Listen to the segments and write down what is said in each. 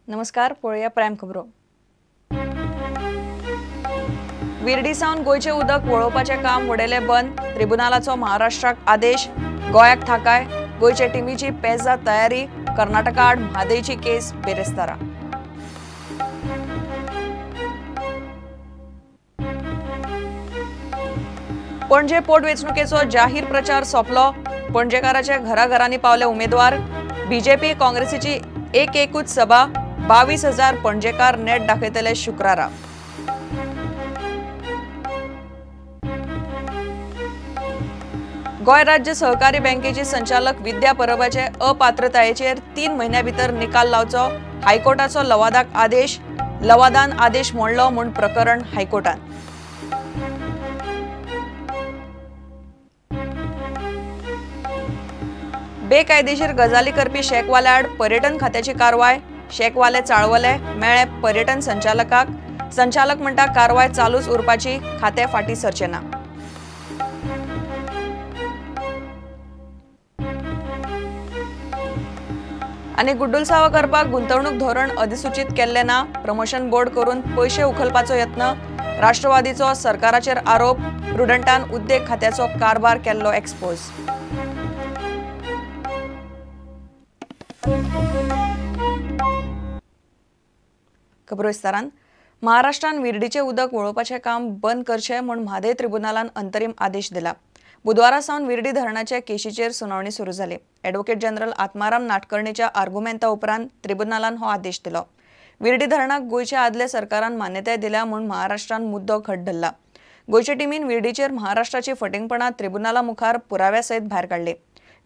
नमस्कार, पळोवया प्रायम खबरो। विर्डी सावन गोंयचें उदक वळोवपाचें काम वडयलें बंद, ट्रिब्युनलाचो महाराष्ट्राक आदेश। गोंयाक थाकाय, गोंयचे टिमीची पेजा तयारी, कर्नाटका आड म्हादयची केस बेरेस्तारा। पणजे पोटवेंचणुकेचो जाहीर प्रचार सोंपलो, पणजेकाराच्या घराघरांनी पावले उमेदवार। बीजेपी काँग्रेसीची एक एकूच सभा, 22,000 पणजेकार नेट दाखयतले शुक्रारा। गोंय राज्य सहकारी बँकेची संचालक विद्या परबाचे अपात्रतायेचेर 3 म्हयन्या भितर निकाल लावचो, हायकोर्टाचो लवादाक आदेश। लवादान आदेश मोडलो म्हूण प्रकरण हायकोर्टान। बेकायदेशीर गजाली करपी शेकवाल्या आड पर्यटन खात्याची कारवाय, शेकवाले चाळवले, मेळ्ळे पर्यटन संचालकाक। संचालक म्हणटा कारवाय चालूच उरपाची, खातें फाटीं सरचें ना। आनी गुड्डुलसावा करपाक गुंतवणूक धोरण अधिसूचित केल्लें ना, प्रमोशन बोर्ड करून पयशे उखलपाचो यत्न, राष्ट्रवादीचो सरकाराचेर आरोप। प्रुडंटान उद्देग खात्याचो कारभार केल्लो एक्सपोज। खबरो विस्तारान। महाराष्ट्रान विर्डीचें उदक वळोवपाचें काम बंद करचें म्हूण म्हादय ट्रिब्युनलान अंतरीम आदेश दिला। बुधवारा सावन विर्डी धरणाच्या केशीचेर सुनावणी सुरू जाली। ॲडव्होकेट जनरल आत्माराम नाटकर्णीच्या आर्गुमेंता उपरांत ट्रिब्युनलान हो आदेश दिलो। विर्डी धरणाक गोंयच्या आदल्या सरकारान मान्यताय दिल्या म्हूण महाराष्ट्रान मुद्दो घट धरला। गोंयचे टिमीन विर्डीचेर महाराष्ट्राची फटींगपणां ट्रिब्युनला मुखार पुराव्या सयत भायर काडली।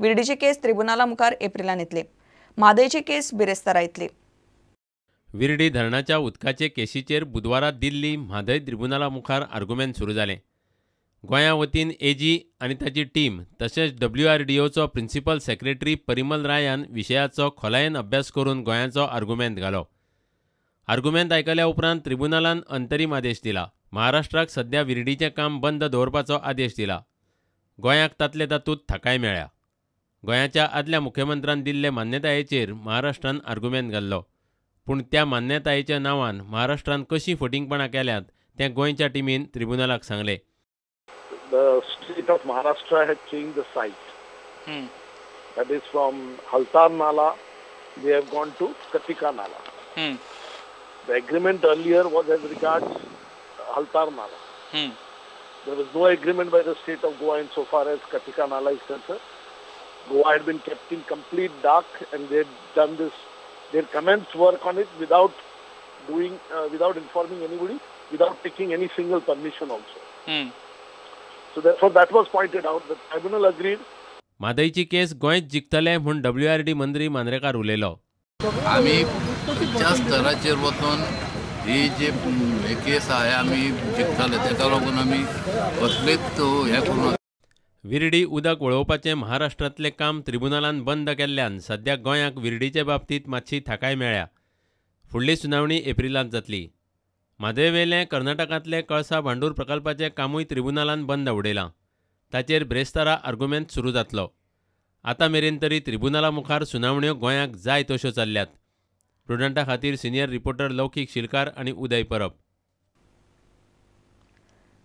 विर्डीची केस ट्रिब्युनला मुखार एप्रिलान येतली, म्हादयची केस बिरेस्तारा येतली। विर्डी धरणाच्या उदकाचे केशीचेर बुधवारा दिल्ली म्हादय ट्रिब्युनला मुखार आर्गुमेंत सुरू जालें। गोंया वतीन एजी आनी ताची टीम तशेंच डब्ल्यूआरडीओचो प्रिन्सिपल सेक्रेटरी परिमल रायान विशयाचो खोलायेन अभ्यास करून गोंयाचो आर्गुमेंत घालो। आर्गुमेंत आयकल्या उपरांत ट्रिब्युनलान अंतरीम आदेश दिला। महाराष्ट्राक सध्या विर्डीचें काम बंद दवरपाचो आदेश दिला। गोंयाक तातले तातूंत थाकाय मेळ्ळ्या। गोंयाच्या आदल्या मुख्यमंत्र्यान दिल्ले मान्यतायेचेर महाराष्ट्रान आर्गुमेंत घाल्लो, पूण त्या मान्यतायेच्या नांवान महाराष्ट्रान कशीं फटींगपणां केल्यांत तें गोंयच्या टिमीन ट्रिब्युनलाक सांगलें। The state of Maharashtra had changed the site. That is from Haltar Nala, they have gone to Katika Nala. The agreement earlier was as regards Haltar Nala. There was no agreement by the state of Goa in so far as Katika Nala is concerned. Goa had been kept in complete dark, and they had done this. They had commenced work on it without doing, without informing anybody, without taking any single permission also. So therefore that was pointed out. The tribunal agreed. म्हादयची case गोंयत जिखतले म्हूण WRD मंत्री मांद्रेकार उलयलो। आमी खंयच्या स्तराचेर वचून ही जी केस आहा आमी जिखतले, तेका लागून आमी कसलीच हें करूं। विर्डी उदक वळोवपाचें महाराष्ट्रांतलें काम ट्रिब्युनलान बंद केल्ल्यान सध्या गोंयाक विर्डीचे बाबतींत मातशी थाकाय मेळ्ळ्या। फुडली सुनावणी एप्रिलांत जातली। म्हादयवेलें कर्नाटकांतलें कळसा भांडूर प्रकल्पाचें कामूय ट्रिब्युनलान बंद उडयलां। ताचेर ब्रेस्तारा आर्गुमेंत सुरू जातलो। आतां मेरेन तरी ट्रिब्युनला मुखार सुनावण्यो गोंयाक जाय तश्यो चल्ल्यात। प्रुडंटा खातीर सिनियर रिपोर्टर लौकीक शिलकार आनी उदय परब।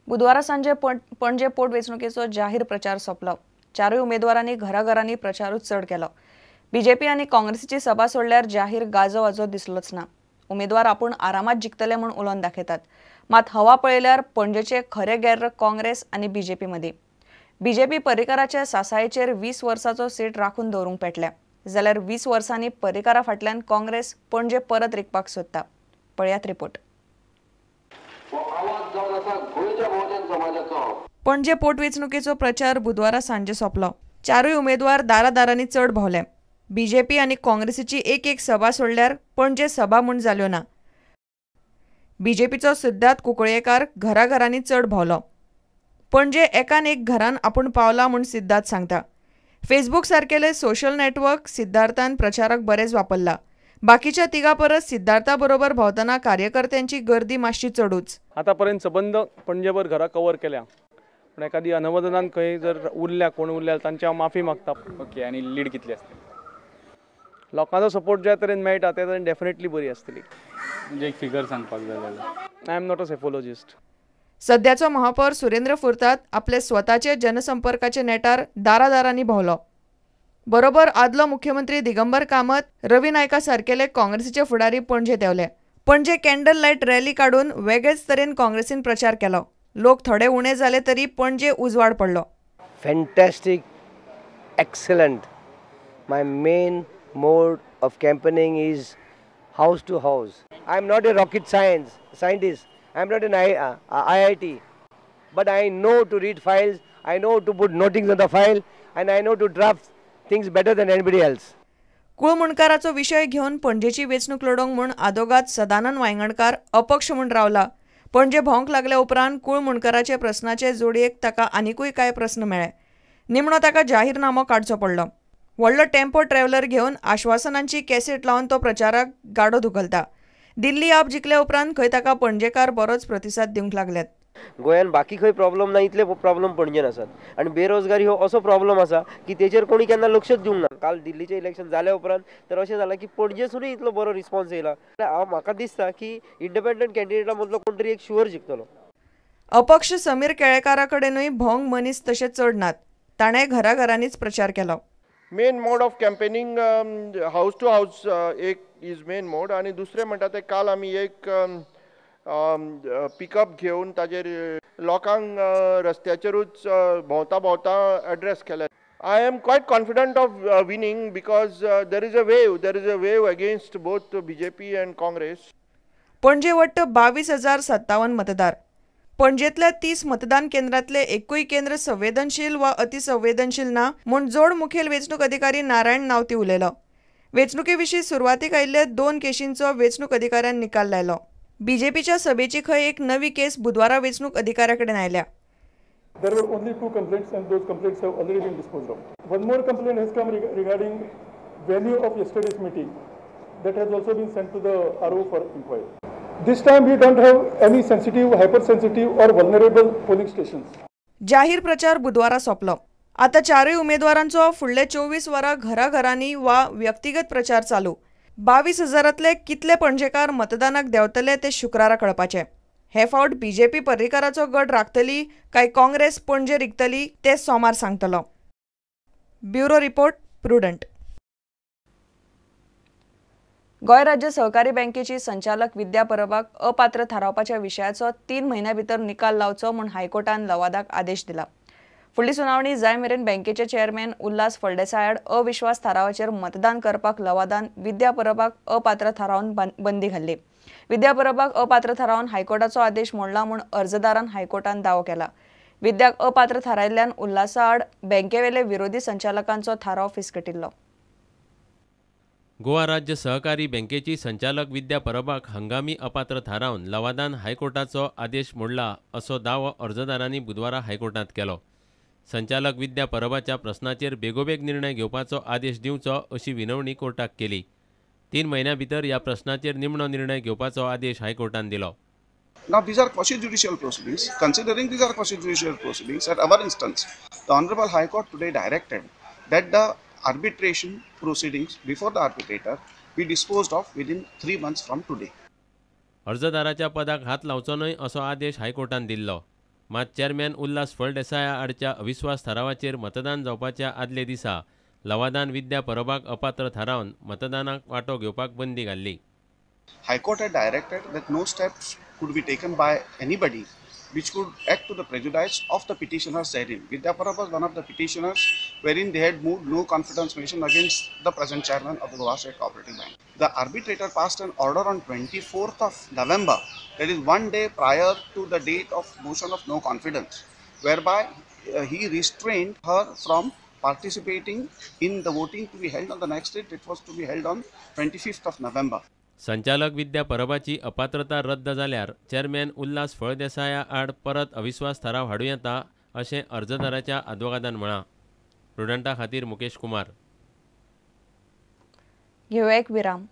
बुधवारा सांजे पणजे पोटवेंचणुकेचो जाहीर प्रचार सोंपलो। चारूय उमेदवारांनी घराघरांनी प्रचारूच चड केलो। बीजेपी आनी काँग्रेसीची सभा सोडल्यार जाहीर गाजोवाजो दिसलोच ना। उमेदवार आपूण आरामात जिखतले म्हूण उलोवन दाखयतात, मात हवा पळयल्यार पणजेचे खरे गेर्र काँग्रेस आनी बीजेपी मदीं। बीजेपी पर्रीकाराच्या सासायेचेर 20 वर्सांचो सीट राखून दवरूंक पेटल्या, जाल्यार 20 वर्सांनी पर्रीकारा फाटल्यान काँग्रेस पणजे परत रिगपाक सोदता। पळयात रिपोर्ट। पणजे पोटवेंचणुकेचो प्रचार बुधवारा सांजे सोंपलो। चारूय उमेदवार दारादारांनी चड भोंवले। बीजेपी आनी काँग्रेसीची एक एक सभा सोडल्यार पणजे सभा म्हूण जाल्यो ना। बीजेपीचो सिद्धार्थ कुंकळयेंकार घराघरांनी चड भोंवलो। पणजे एकान एक घरान आपूण पावला म्हूण सिद्धार्थ सांगता। फेसबूक सारकेले सोशल नेटवर्क सिद्धार्थान प्रचाराक बरेच वापरला। बाकीच्या तिगा परस सिद्धार्था बरोबर भोंवतना कार्यकर्त्यांची गर्दी मातशी चडूच। आतापर्यंत सबंद पणजेभर घरां कवर केल्या, पण एखादी अनवधानान खंय जर उरल्या कोण उरल्या तांची हांव माफी मागता। ओके, आनी लीड कितली आसतली? लोकांचो सपोर्ट ज्या तरेन मेळटा त्या तरेन डेफिनेटली बरी आसतली. म्हणजे एक फिगर सांगपाक जाय जाल्यार I am not a psephologist. सध्याचो महापौर सुरेंद्र फुर्ताद आपले स्वताचे जनसंपर्काचे नेटार दारादारांनी भोंवलो. बरोबर आदलो मुख्यमंत्री दिगंबर कामत, रवी नायका सारकेले काँग्रेसीचे फुडारी पणजे देंवले. पणजे कॅन्डल लायट रॅली काडून वेगळेच तरेन काँग्रेसीन प्रचार केलो. लोक थोडे उणे जाले तरी पणजे उजवाड पडलो. Fantastic, excellent. My main mode of campaigning is house to house. I am not a rocket scientist. I am not an IIT, but I know to read files, I know to put notings on the file, and I know to draft things better than anybody else. कुळमुंडकाराचो विशय घेवन पणजेची वेंचणूक लडोवंक म्हूण आदोगाद सदानंद वायंगणकार अपक्ष म्हूण रावला. पणजे भोंवंक लागल्या उपरांत कुळमुंडकाराचे प्रस्नाचे जोडयेक ताका आनिकूय कांय प्रस्न मेळ्ळे. निमणो ताका जाहीरनामो काडचो पडलो. व्हडलो टेम्पो ट्रॅव्हलर घेवन आश्वासनांची कॅसेट लावन तो प्रचाराक गाडो धुकलता. दिल्ली आप जिखल्या उपरांत खंय ताका पणजेकार बरोच प्रतिसाद दिवंक लागल्यात. गोंयान बाकी खंय प्रॉब्लम ना इतले प्रॉब्लम पणजेन आसात आनी बेरोजगारी हो असो प्रॉब्लम आसा की तेचेर कोणी केन्ना लक्षच दिवंक ना. काल दिल्लीचें इलेक्शन जाल्या उपरांत तर अशें जालां की पणजेसुनूय इतलो बरो रिस्पॉन्स येयला. हांव म्हाका दिसता की इंडिपेंडंट कॅन्डिडेटा मदलो कोण तरी एक शुअर जिखतलो. अपक्ष समीर केळेकारा कडेनूय भोंग मनीस तशे चड नात. ताणें घराघरांनीच प्रचार केलो. Main mode of campaigning house to house एक is main मोड आनी दुसरें म्हणटा ते काल आमी एक पिकअप घेवन ताजेर लोकांक रस्त्याचेरूच भोंवता भोंवता एड्रेस केले. I am quite confident of winning because there is a wave against both BJP and Congress. Panaji वट्ट 22,057 मतदार. पणजेंतल्या 30 मतदान केंद्रांतले एकूय केंद्र संवेदनशील वा अतिसंवेदनशील ना म्हूण जोड मुखेल वेंचणूक अधिकारी नारायण नावती उलयलो. वेंचणुके विशीं सुरवातीक आयिल्ल्या 2 केशींचो वेंचणूक अधिकाऱ्यान निकाल लायलो. बीजेपीच्या सभेची खंय एक नवी केस बुधवारा वेंचणूक अधिकाऱ्या कडेन आयल्या. There were only 2 complaints and those complaints have already been disposed of. One more complaint has come regarding venue of yesterday's meeting. That has also been sent to the RO for inquiry. This time we don't have any sensitive, hypersensitive or vulnerable polling stations. जाहीर प्रचार बुधवारा सोंपलो. आतां चारूय उमेदवारांचो फुडले 24 वरां घराघरांनी वा व्यक्तिगत प्रचार चालू. 22,000तले कितले पणजेकार मतदानाक देंवतले ते शुक्रारा कळपाचे. हे फावट बीजेपी पर्रीकाराचो गट राखतली काय काँग्रेस पणजे रिगतली ते सोमार सांगतलो. Bureau report, Prudent. Goa राज्य सहकारी बँकेची संचालक विद्या परबाक अपात्र थारावपाच्या विशयाचो 3 म्हयन्या भितर निकाल लावचो म्हूण हायकोर्टान लवादाक आदेश दिला. फुडली सुनावणी जाय मेरेन बँकेचे चेअरमॅन उल्हास फळदेसाय आड अविश्वास थारावाचेर मतदान करपाक लवादान विद्या परबाक अपात्र थारावन बंदी घाल्ली. विद्या परबाक अपात्र थारावन हायकोर्टाचो आदेश मोडला म्हूण अर्जदारान हायकोर्टान दावो केला. विद्याक अपात्र थारायल्ल्यान उल्हासा आड बँकेवेले विरोधी संचालकांचो थाराव फिसकटिल्लो. गोवा राज्य सहकारी बँकेची संचालक विद्या परबाक हंगामी अपात्र थारावन लवादान हायकोर्टाचो आदेश मोडला असो दावो अर्जदारांनी बुधवारा हायकोर्टांत केलो. संचालक विद्या परबाच्या प्रस्नाचेर बेगोबेग निर्णय घेवपाचो आदेश दिवचो अशी विनवणी कोर्टाक केली. 3 म्हयन्या भितर ह्या प्रस्नाचेर निमणो निर्णय घेवपाचो आदेश हायकोर्टान दिलो. Now these are quasi-judicial proceedings. Considering these are quasi-judicial proceedings, at our instance, the Honorable High Court today directed that the arbitration proceedings before the arbitrator be disposed of within 3 months from today. अर्जदाराच्या पदाक हात लावचो न्हय असो आदेश हायकोर्टान दिल्लो. मात chairman Ulhas फळदेसाया आडच्या अविश्वास थारावाचेर मतदान जावपाच्या आदले दिसा लवादान विद्या परबाक अपात्र थारावन मतदानाक वांटो घेवपाक बंदी घाल्ली. High Court had directed that no steps could be taken by anybody which could act to the prejudice of the petitioners therein. Vidya Parab was one of the petitioners wherein they had moved no confidence motion against the present chairman of the Goa State Cooperative Bank. The arbitrator passed an order on 24th of November, that is 1 day prior to the date of motion of no confidence, whereby he restrained her from participating in the voting to be held on the next date. It was to be held on 25th of November. संचालक विद्या परबाची अपात्रता रद्द जाल्यार chairman Ulhas फळदेसाया आड परत अविश्वास थाराव हाडूं येता अशें अर्जदाराच्या आदवोगादान म्हळां. प्रुडंटा खातीर मुकेश कुमार. घेवया एक विराम.